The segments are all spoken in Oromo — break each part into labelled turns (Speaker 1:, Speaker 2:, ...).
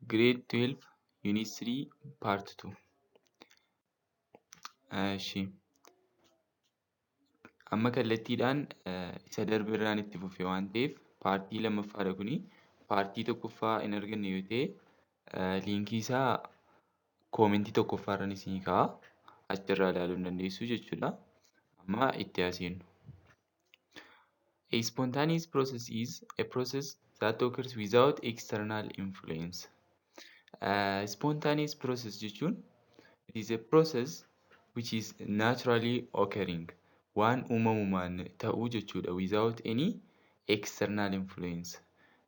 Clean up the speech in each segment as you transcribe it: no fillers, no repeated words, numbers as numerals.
Speaker 1: Grade 12 Unit 3 Part 2. Eshi, amma kallattiidhaan isa darbe irraan itti fufe waan ta'eef, partii lammaffaadha kuni. Partii tokkoffaa hin arganne yoo ta'e, linkii isaa commentii tokkoffaarran isinii kaa'a. Achirraa ilaaluu ni dandeessu jechuudha. Amma itti haa seennu. A spontaneous process is a process that occurs without external influence. Spontaneous process jechuun it is a process which is naturally occurring. Waan uumamumaan ta'uu jechuudha, without any external influence.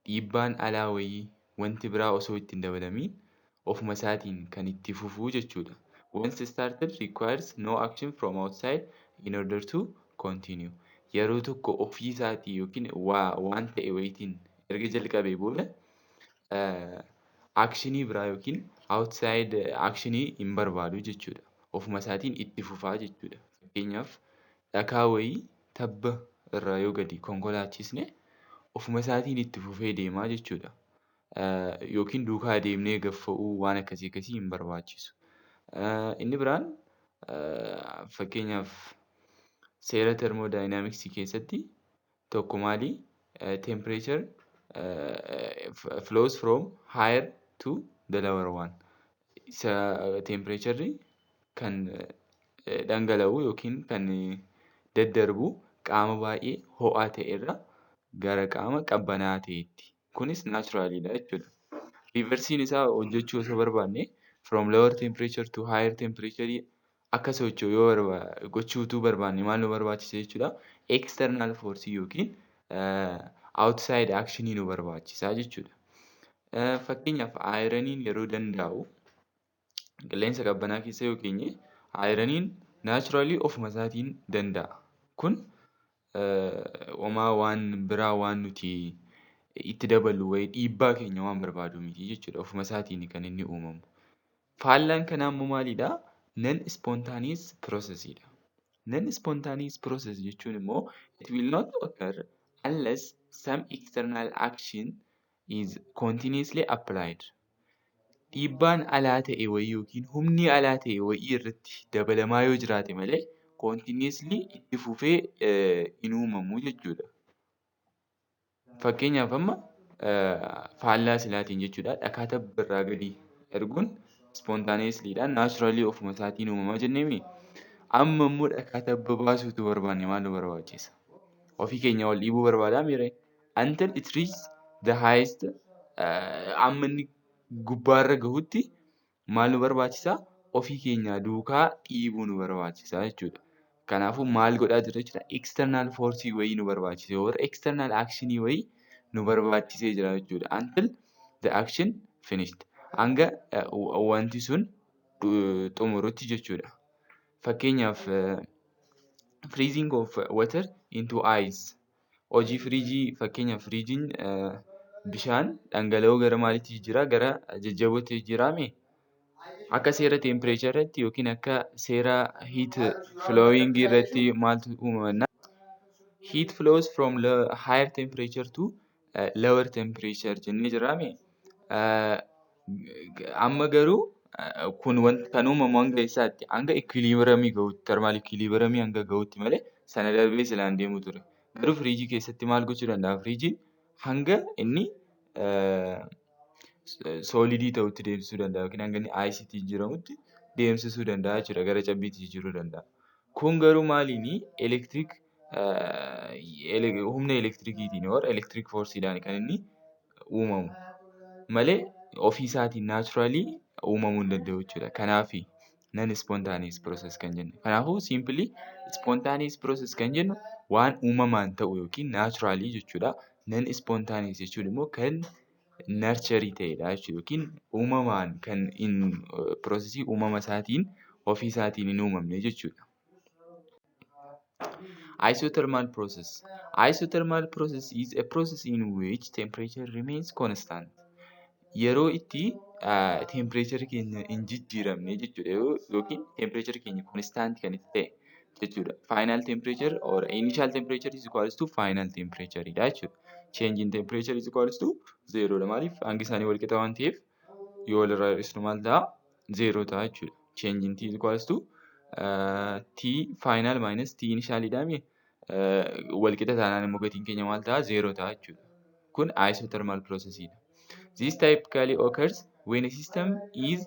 Speaker 1: Dhiibbaan alaa wayii, wanti biraa osoo itti hin dabalamiin ofuma isaatiin kan itti fufuu jechuudha. Once started, requires no action from outside in order to continue. Yeroo tokko ofii isaatii yookiin waan ta'e wayiitiin erga jalqabee booda actionii biraa yookiin outside actionii hin barbaadu jechuudha. Ofuma isaatiin itti fufaa jechuudha. Fakkeenyaaf, dhakaa wayii tabba irraa yoo gadi konkolaachisne, ofuma isaatiin itti fufee deemaa jechuudha. Yookiin duukaa deemnee gaffa'uu, waan akkasii akkasii hin barbaachisu. Inni biraan, fakkeenyaaf, seera thermodynamicsii keessatti tokko maali? Temperature flows from higher to the lower one. Isa temperatureri kan dhangala'u yookiin kan daddarbu qaama baay'ee ho'aa ta'e irraa gara qaama qabbanaa'aa ta'eetti. Kunis naturaliidha jechuudha. Reversiin isaa hojjechuu osoo barbaanne, from lower temperature to higher temperature akka socho'u yoo gochuu barbaanne, maal nu barbaachisa jechuudha? External force yookiin outside action nu barbaachisa jechuudha. Fakkeenyaaf, ironiin yeroo dandaa'u qilleensa qabbanaa keessa yoo keenye, ironiin naturally ofuma isaatiin danda'a. Kun homaa waan biraa waan nuti itti daballu wayii, dhiibbaa keenya waan barbaadu miti jechuudha. Ofuma isaatiin kan inni uumamu. Faallaan kanaa immoo maalidhaa? Non spontaneous process dha. Non spontaneous process jechuun immoo it will not occur unless some external action is continuously applied. Dhiibbaan alaa ta'e wayii yookiin humni alaa ta'e wayii irratti dabalamaa yoo jiraate malee continuously itti fufee hin uumamu jechuudha. Fakkeenyaaf, amma faallaa silaatiin jechuudha, dhakaa tabba irraa gadi erguun spontaneously dhaan, naturally ofuma isaatiin uumamaa jenneemii? Amma immoo dhakaa tabba baasuu utuu barbaanne maal nu barbaachisa? Ofii keenyaa ol dhiibuu barbaadaa mitiree? Until it reaches the highest, hamma inni gubbaarra gahutti maal nu barbaachisaa? Ofii keenyaa duukaa dhiibuu nu barbaachisa jechuudha. Kanaafuu maal godhaa jirra jechuudha? External force wayii nu barbaachisa. Warra external action wayii nu barbaachisee jira jechuudha. Until the action finished. Hanga wanti sun xumurutti jechuudha. Fakkeenyaaf, freezing of water into ice. Hojii firiijii, fakkeenyaaf, firiijiin bishaan dhangala'oo gara maaliitti jijjiiraa? Gara jajjabootti jijjiiraamii? Akka seera temperatureatti yookiin akka seera heat flowing irratti maaltu uumama jennaan? Heat flows from higher temperature to lower temperature jennee jirraamii? Amma garuu kun kan uumamu hanga eessaatti? Hanga equilibriumii gahutti, thermal equilibriumii hanga gahutti malee sana darbee silaa hin deemu ture. Garuu firiijii keessatti maal gochuu danda'a firiijiin? Hanga inni solidii ta'utti deemsisuu danda'a yookiin hanga inni iceitti jijjiiramutti deemsisuu danda'a jechuudha. Gara cabbiitti jijjiiruu danda'a. Kun garuu maaliinii? Electric, humna elektirikiitiin yookaan electric forceiidhaan kan inni uumamu malee ofiisaatiin naturally uumamuu hin danda'u jechuudha. Kanaafi non spontaneous process kan jennu. Kanaafuu simply, spontaneous process kan jennu waan uumamaan ta'u yookiin naturally jechuudha. Non spontaneous jechuun immoo kan nurturii ta'edha jechuudha yookiin uumamaan kan processii uumama isaatiin ofiisaatiin hin uumamne jechuudha. Isothermal process. Isothermal process is a process in which temperature remains constant. Yeroo itti temperature keenya hin jijjiiramne jechuudha yookiin temperature keenya constant kan itti ta'e jechuudha. Final temperature or initial temperature is equals to final temperature dha jechuudha. Change in temperature is equals to zero dha. Maaliif? Hangi isaanii wal qixa waan ta'eef. Yoo walirraa hir'isnu maal ta'a? Zeeroo ta'a jechuudha. Change in T is equals to T final minus T initial dhaami. Walqixa taanaan immoo gatiin keenya maal ta'a? Zeeroo ta'a jechuudha. Kun isothermal process dha. This typically occurs when a system is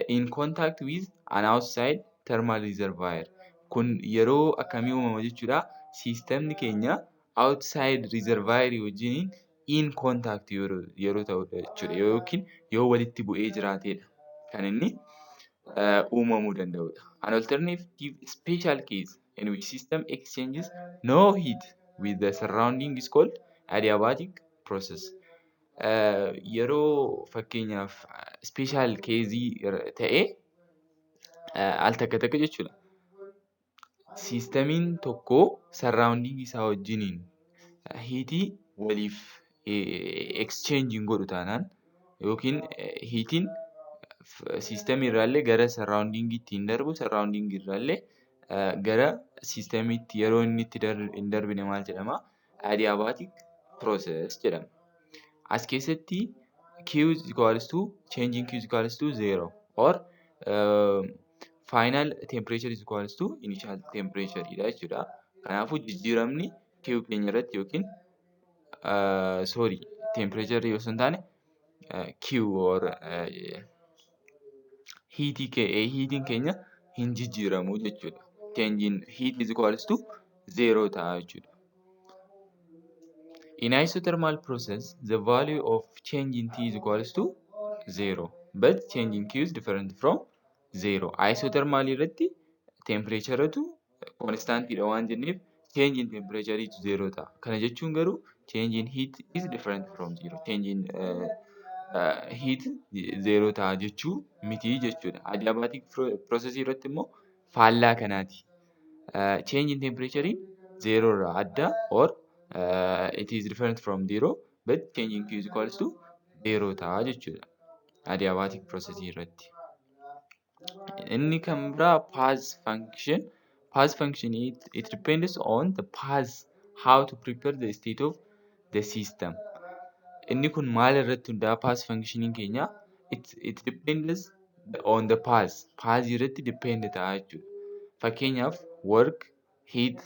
Speaker 1: in contact with an outside thermal reservoir. Kun yeroo akkamii uumama jechuudha? Systemni keenya outside reservoir wajjiniin in contact yeroo ta'udha jechuudha. Yookiin yoo walitti bu'ee jiraatedha kan inni uumamuu danda'udha. An alternative special case in which system exchanges no heat with the surrounding is called adiabatic process. Yeroo fakkeenyaaf special case ta'ee al takka takka jechuudha. Systemiin tokko surrounding isaa wajjiniin heatii waliif exchange hin godhu taanaan yookiin heatiin systemii irraallee gara surroundingiitti hin darbu, surroundingii irraallee gara systemiitti yeroo inni itti hin darbine maal jedhama? Adiabatic process jedhama. As keessatti Q is equals to change in Q is equals to zero or final temperature is equals to initial temperature dha jechuudha. Kanaafuu jijjiiramni Q keenya irratti yookiin, sorry, temperature osoo hin taane Q or heatiin keenya hin jijjiiramu jechuudha. Change in heat is equals to zero ta'a jechuudha. In isothermal process, the value of change in T is equals to zero, but change in Q is different from zero. Isothermal irratti temperatureatu constantidha waan jenneef change in temperature zero ta'a. Kana jechuun garuu change in heat is different from zero. Change in heat zero ta'a jechuu miti jechuudha. Adiabatic process irratti immoo faallaa kanaati. Change in temperature zero irraa adda or it is different from zero, but change in Q is equals to zero ta'a jechuudha. Adiabatic process irratti. Inni kan biraa path function. Path function, it depends on the path how to prepare the state of the system. Inni kun maal irratti hundaa'a path functioniin keenya? It depends on the path. Path irratti depend ta'a jechuudha. Fakkeenyaaf work, heat,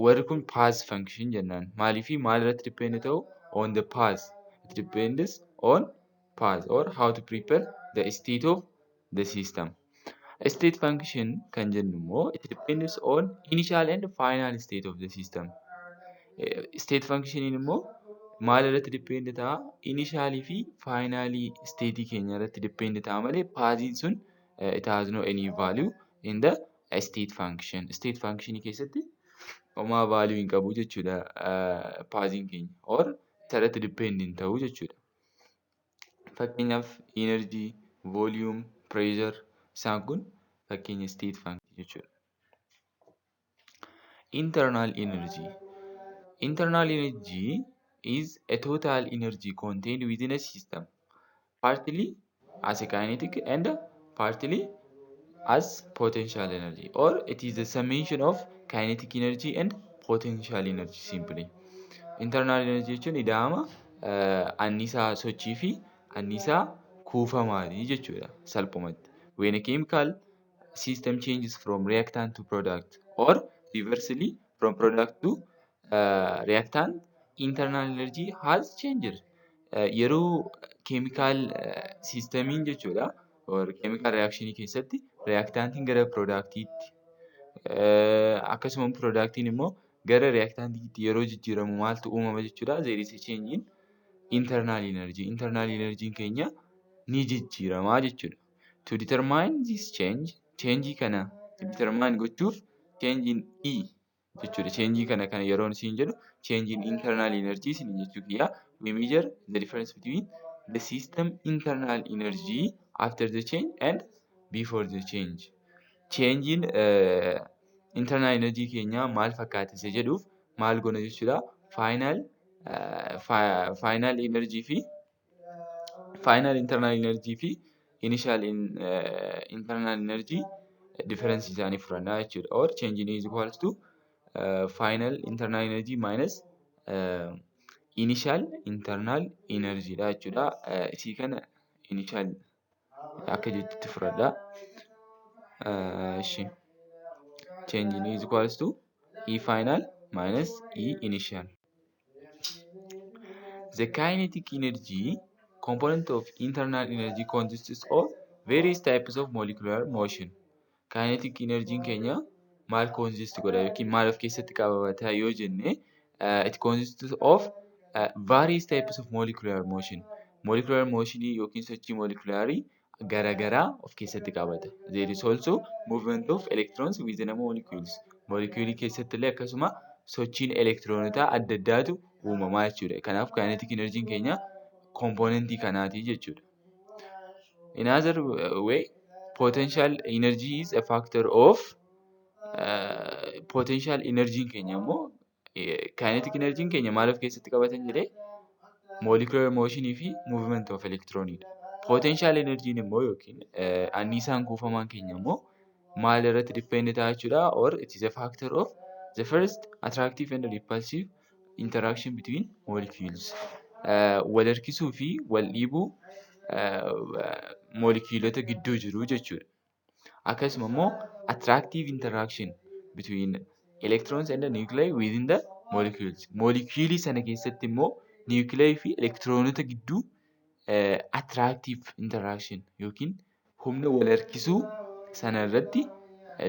Speaker 1: warri kun path function jennaan. Maaliifii maal irratti depend ta'u? On the path. It depends on path or how to prepare the state of the system. State function kan jennu immoo it depends on initial and final state of the system. State functioniin immoo maal irratti depend ta'a? Initialii fi finalii state keenya irratti depend ta'a malee pathiin sun it has no any value in the state function. State function keessatti homaa value hin qabu jechuudha pathiin keenya or isarratti depend hin ta'u jechuudha. Fakkeenyaaf energy, volume, pressure isaan kun fakkeenya state function jechuudha. Internal energy. Internal energy is a total energy contained within a system, partly as a kinetic and partly as potential energy, or it is the summation of kinetic energy and potential energy simply. Internal energy jechuun ida'ama anniisaa sochii fi anniisaa kuufamaati jechuudha salphumatti. When a chemical system changes from reactant to product or reversely from product to reactant, internal energy has changed. Yeroo chemical systemiin jechuudha or chemical reaction keessatti reactantiin gara productiitti akkasuma productiin immoo gara reactantiitti yeroo jijjiiramu maaltu uumama jechuudha? There is a change in internal energy. Internal energy keenya ni jijjiirama jechuudha. To determine this change, change kana determine gochuuf change in E jechuudha. Change kana yeroo isin jedhu change in internal energy isin jechuu kiyya. We measure the difference between the system internal energy after the change and before the change. Change in internal energy keenya maal fakkaata isa jedhuuf maal goona jechuudha? Final energy fi final internal energy fi initial internal energy difference isaanii fudhannaa jechuudha. Or change in is equals to final internal energy minus Initial internal energy dha jechuudha. Isii kana initial akka jettutti fudhadhaa. Ishi change in is equals to E final minus E initial. The kinetic energy component of internal energy consists of various types of molecular motion. Kinetic energy keenya maal consist godha yookiin maal of keessatti qabata yoo jenne, it consists of various types of molecular motion. Molecular motion yookiin sochii molekulaarii garaagaraa of keessatti qabata. There is also movement of electrons within a molecules. Molecuulii keessatti illee akkasuma sochiin elektiroonotaa adda addaatu uumamaa jechuudha. Kanaaf kinetic energy keenya componentii kanaati jechuudha. In other way, potential energy is a factor of potential energy keenya immoo, kinetic energy keenya maal of keessatti qabatan jedhee, molecular motion fi movement of electron dha. Potential energy immoo yookiin anniisaan kuufamaan keenya immoo maal irratti depend ta'a jechuudha, or it is a factor of the first attractive and repulsive interaction between molecules. Wal harkisuu fi wal dhiibuu molekiilota gidduu jiru jechuudha. Akkasuma immoo attractive interaction between electrons and the nuclei within the molecules. Molekiilii sana keessatti immoo nuclei fi elektiroonota gidduu attractive interaction yookiin humna wal harkisuu sana irratti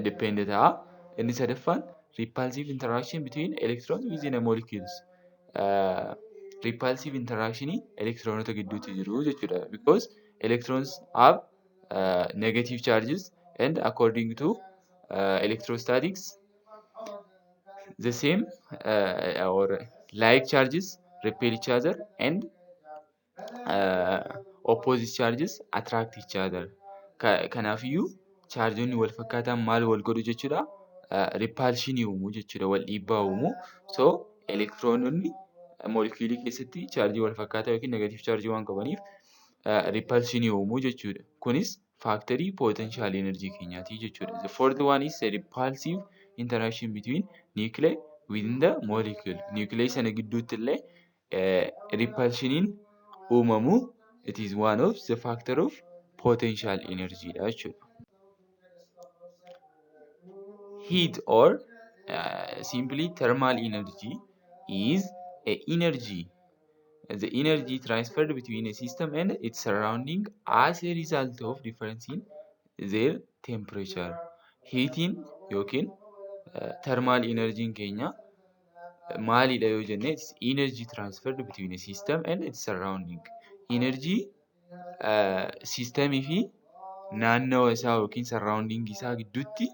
Speaker 1: depend ta'a. Inni sadaffaan repulsive interaction between electrons within a molecules. Repulsive interaction elektiroonota gidduutti jiru jechuudha. Because electrons have negative charges and according to electrostatics, the same or like charges repel each other and opposite charges attract each other. Kanaafiyyuu chaarjonni wal fakkaataan maal wal godhu jechuudha? Repulsionii uumuu jechuudha, wal dhiibbaa uumuu. So elektiroononni moolkiilii keessatti chaarjii wal fakkaataa yookiin negative chaarjii waan qabaniif repulsionii uumuu jechuudha. Kunis factorii potential energy keenyaati jechuudha. The fourth one is a repulsive interaction between nuclei within the molecule. Nuclei sana gidduutti illee repulsioniin uumamu, it is one of the factor of potential energy dha jechuudha. Heat or simply thermal energy is a energy the energy transferred between a system and its surrounding as a result of difference in their temperature. Heatiin yookiin thermal energy keenya maalidha yoo jenne, it's energy transferred between a system and its surrounding. Energy systemii fi naannawa isaa yookiin surrounding isaa gidduutti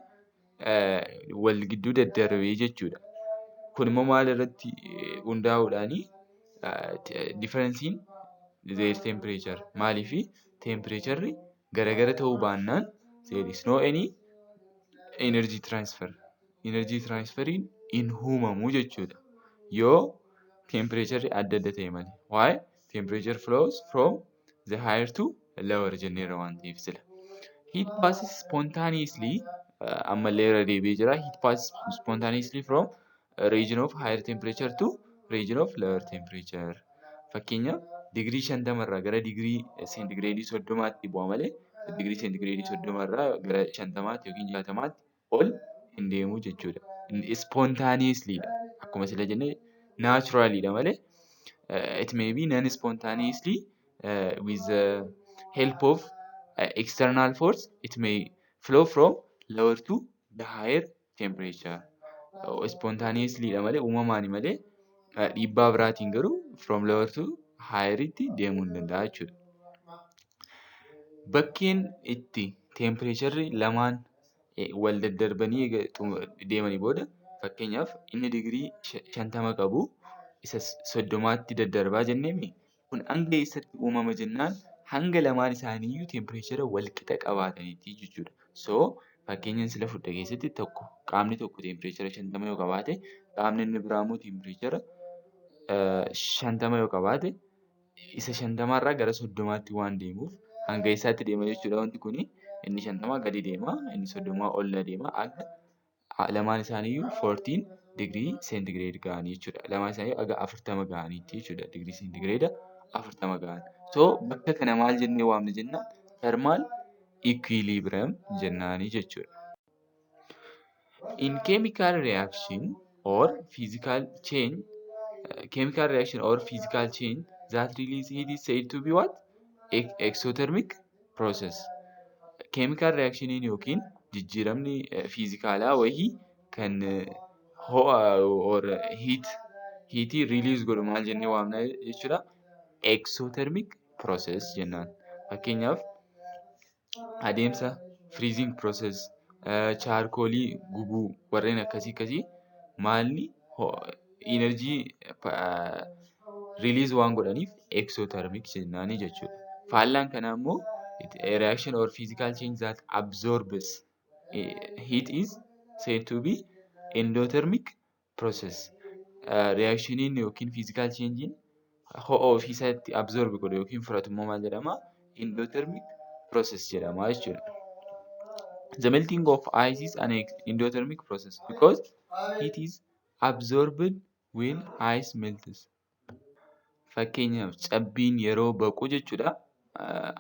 Speaker 1: wal gidduu daddarbee jechuudha. Kun immoo maal irratti hundaa'uudhaani? Difference in their temperature. Maaliifi temperatureri garagara ta'uu baannaan there is no any energy transfer. Energy transferiin hin uumamu jechuudha. Yoo temperatureri adda adda ta'e malee. Why? Temperature flows from the higher to lower jenneerra waan ta'eef sila. Heat passes spontaneously, ammallee irra deebi'ee jira. Heat passes spontaneously from region of higher temperature to region of lower temperature. Fakkeenyaaf, digirii 50 irraa gara digirii seentigireedii 30tti bu'a malee digirii seentigireedii 30 irraa gara 50tti yookiin 60tti ol hin deemu jechuudha. Spontaneously dha. Akkuma sila jenne naturally dha malee it may be non spontaneously. With the help of external force, it may flow from lower to the higher temperature. Spontaneously dha malee, uumamaani malee, dhiibbaa biraatiin garuu from lower to higher tti deemuu hin danda'a jechuudha. Bakkeen itti temperatureri lamaan wal daddarbanii deemanii booda, fakkeenyaaf inni digirii 50 qabu isa 30tti daddarbaa jenneemii? Kun hanga eessatti uumama jennaan, hanga lamaan isaaniiyyuu temperature wal qixa qabaatanitti jechuudha. So fakkeenyan sila fudhe keessatti tokko, qaamni tokko temperature 50 yoo qabaate, qaamni inni biraa immoo temperature 50 yoo qabaate, isa 50rraa gara 30tti waan deemuuf hanga eessaatti deema jechuudha wanti kuni? Inni 50 gadi deema, inni 30 ol adeema, hanga lamaan isaaniiyyuu 40 digirii seentigireed ga'anii jechuudha. Lamaan isaanii haga 40 ga'aniitti jechuudha. Digirii seentigireeda 40 ga'an. So bakka kana maal jennee waamna jennaan? Thermal equilibrium jennaanii jechuudha. In chemical reaction or physical change, chemical reaction or physical change that release heat is said to be what? Exothermic process. Chemical reactioniin yookiin jijjiiramni fiizikaalaa wayii kan ho'a or heatii release godhu maal jennee waamna jechuudha? Exothermic process jennaan. Fakkeenyaaf, adeemsa freezing process, charcoalii gubuu, warreen akkasii akkasii maalni energy release waan godhaniif exothermic jennaanii jechuudha. Faallaan kanaa immoo a reaction or physical change that absorbs heat is said to be endothermic process. Reactioniin yookiin physical changein ho'a ofiisaatti absorb godhu yookiin fudhatu immoo maal jedhama? Endothermic process jedhama jechuudha. The melting of ice is an endothermic process because heat is absorbed when ice melts. Fakkeenyaaf, cabbiin yeroo baqu jechuudha.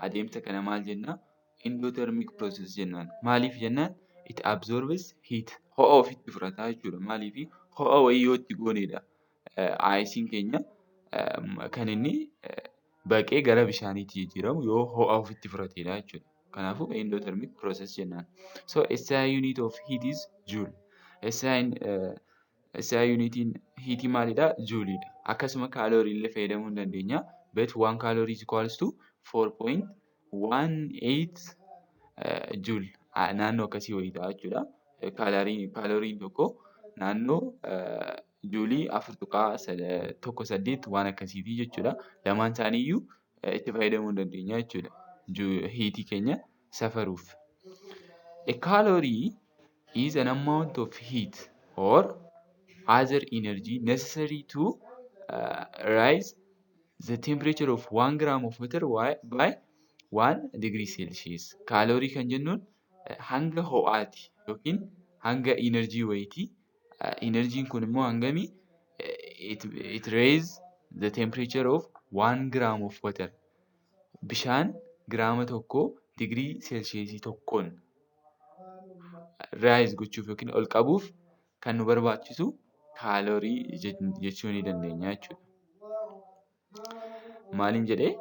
Speaker 1: Adeemsa kana maal jennaa? Endothermic process jennaan. Maaliif jennaan, it absorbs heat. Ho'a ofitti fudhata jechuudha. Maaliif, ho'a wayii yoo itti goonedha iceiin keenya kan inni baqee gara bishaaniitti jijjiiramu, yoo ho'a ofitti fudhatedha jechuudha. Kanaafuu endothermic process jennaan. So SI unit of heat is joule. SI unitiin heatii maalidhaa? Jouleiidha. Akkasuma kaaloorii illee fayyadamuu ni dandeenya. But 1 calorie is equals to 4.18 joule, naannoo akkasii wayii ta'a jechuudha. Kaalooriin tokko naannoo juulii 4.18 waan akkasiiti jechuudha. Lamaan isaaniiyyuu itti fayyadamuu ni dandeenya jechuudha, heatii keenya safaruuf. A calorie is an amount of heat or other energy necessary to rise the temperature of 1 gram of water by 1 degree Celsius. Kaaloorii kan jennuun hanga ho'aati yookiin hanga energy wayiiti. Energyiin kun immoo hangamii? It raise the temperature of 1 gram of water. Bishaan giraama tokko digirii seelsheesii tokkoon rise gochuuf yookiin ol qabuuf kan nu barbaachisu kaaloorii jechuu ni dandeenya jechuudha. Maaliin jedhee?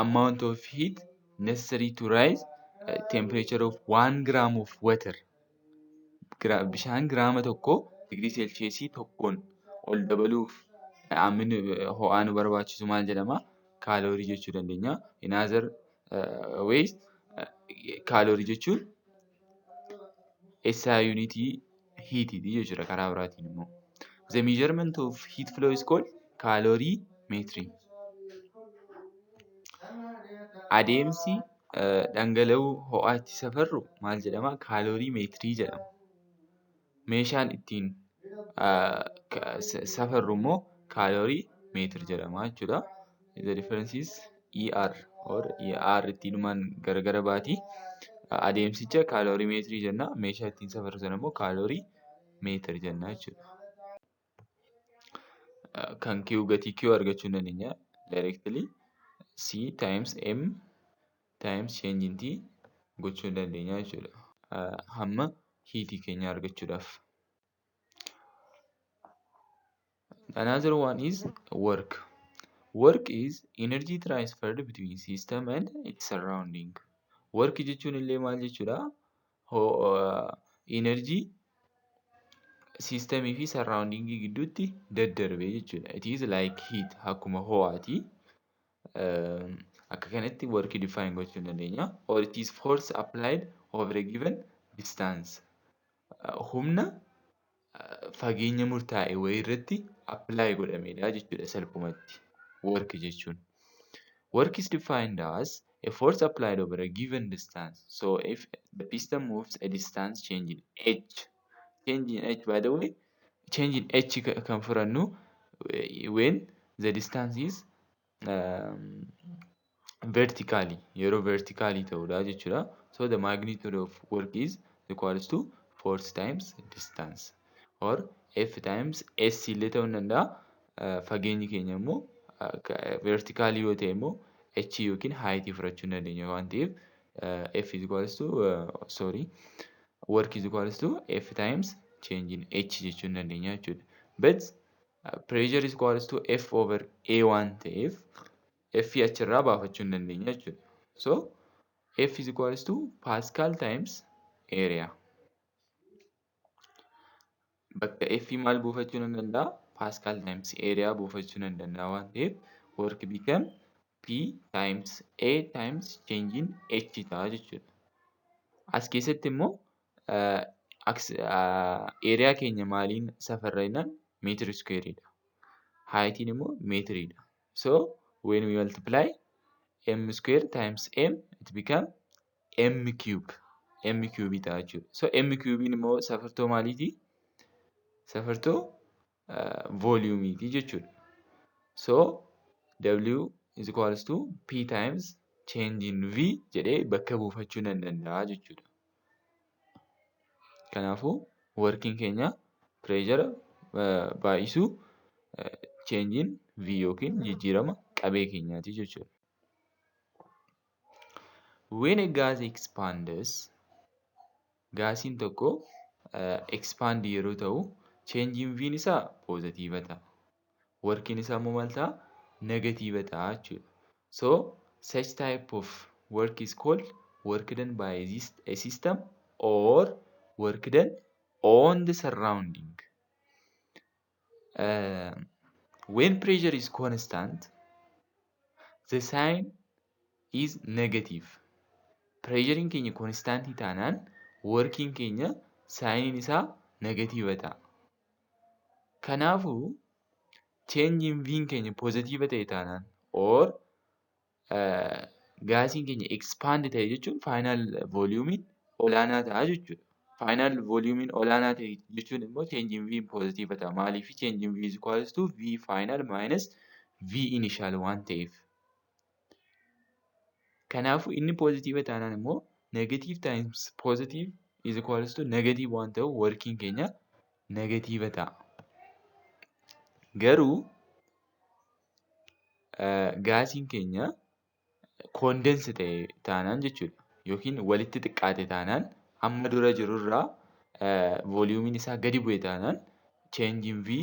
Speaker 1: Amount of heat necessary to rise temperature of 1 gram of water. Bishaan giraama tokko digirii seelsheesii tokkoon ol dabaluuf hammi ho'aa nu barbaachisu maal jedhama? Kaaloorii jechuu dandeenya. In other ways, kaaloorii jechuun SI unitii heatiiti jechuudha karaa biraatiin immoo. The measurement of heat flow is called calorimetry. Adeemsi dhangala'uu ho'aa itti safarru maal jedhama? Calorimetry jedhama. Meeshaan ittiin safarru immoo calorimeter jedhama jechuudha. The difference is ER or ER ittiinumaan gargar baati. Adeemsicha calorimetry jenna. Meeshaa ittiin safarru sana immoo calorimeter jenna jechuudha. Kan Q, gatii Q argachuu ni dandeenya directly. C times M times change in T gochuu ni dandeenya jechuudha, hamma heatii keenyaa argachuudhaaf. Another one is work. Work is energy transferred between system and its surrounding. Work jechuun illee maal jechuudha? Energy systemii fi surroundingii gidduutti daddarbe jechuudha. It is like heat, akkuma ho'aati. Akka kanatti work define gochuu ni dandeenya. Or it is force applied over a given distance. Humna fageenya murtaa'e wayii irratti apply godhamedha jechuudha salphumatti work jechuun. Work is defined as a force applied over a given distance. So if the piston moves a distance change in h, change in h, by the way, change in h kan fudhannu when the distance is vertically, yeroo vertically ta'udha jechuudha. So the magnitude of work is equals to force times distance. Or F times S illee ta'uu ni danda'a. Fageenyi keenya immoo verticalii yoo ta'e immoo H yookiin height fudhachuu ni dandeenya waan ta'eef, F is equals to, sorry, work is equals to F times change in H jechuu ni dandeenya jechuudha. But pressure is equals to F over A waan ta'eef, F achirraa baafachuu ni dandeenya jechuudha. So F is equals to Pascal times area. Bakka F maal buufachuu nan danda'a? Pascal times area buufachuu nan danda'a waan ta'eef, work become P times A times change in H ta'a jechuudha. As keessatti immoo area keenya maaliin safarra jennaan, meetira squareiidha. Heightiin immoo meetiriidha. So when we multiply m square times m, it become m cube. M cube ta'a jechuudha. So m cube immoo safartoo maaliitii? Safartoo volumeiiti jechuudha. So W is equals to P times change in V jedhee bakka buufachuu nan danda'a jechuudha. Kanaafuu workiin keenya pressure baay'isuu change in V yookiin jijjiirama qabee keenyaati jechuudha. When a gas expands, gaasiin tokko expand yeroo ta'u, change in V isaa positive ta'a. Workiin isaa immoo maal ta'a? Negative ta'a jechuudha. So such type of work is called work done by a system or work done on the surrounding. When pressure is constant, the sign is negative. Pressureiin keenya constantii taanaan, workiin keenya signiin isaa negative ta'a. Kanaafuu change in V keenya positive ta'e taanaan, or gaasiin keenya expand ta'e jechuun, final volumeiin olaanaa ta'a jechuudha. Final volumeiin olaanaa ta'e jechuun immoo change in V positive ta'a. Maaliif? Change in V is equals to V final minus V initial waan ta'eef. Kanaafuu inni positive taanaan immoo negative times positive is equals to negative waan ta'uuf, workiin keenya negative ta'a. Garuu gaasiin keenya condense ta'e taanaan jechuudha, yookiin walitti xiqqaate taanaan, hamma dura jirurraa volumeiin isaa gadi bu'e taanaan, change in V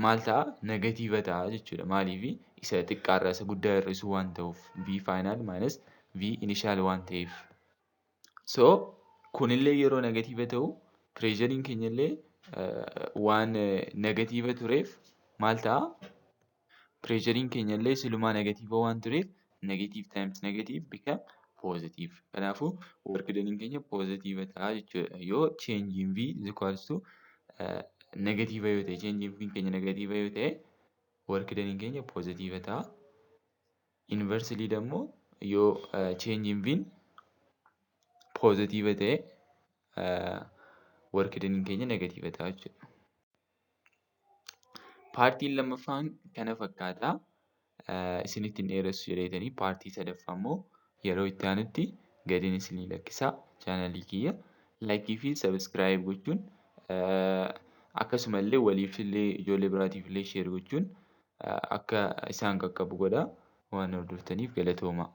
Speaker 1: maal ta'a? Negative ta'a jechuudha. Maaliif? Isa xiqqaarraa isa guddaa hir'isuu waan ta'uuf, V final minus V initial waan ta'eef. So kunillee yeroo negative ta'u, pressureiin keenyallee waan negative tureef maal ta'a? Pressureiin keenyallee silumaa negative waan tureef, negative times negative become positive. Kanaafuu work done keenya positive ta'a jechuudha. Yoo change in V is equals to negative yoo ta'e, change in V keenya negative yoo ta'e, work done keenya positive ta'a. Inversely immoo yoo change in V positive ta'e, work done keenya negative ta'a jechuudha. Partiin lammaffaan kana fakkaata. Isinitti hin dheeressu jedheetanii, partii sadaffaa immoo yeroo itti aanutti gadiin isinii lakkisaa. Channelii kiyya likeii fi subscribe gochuun, akkasuma illee waliif illee ijoollee biraatiif illee share gochuun akka isaan qaqqabu godhaa. Waan hordoftaniif galatoomaa.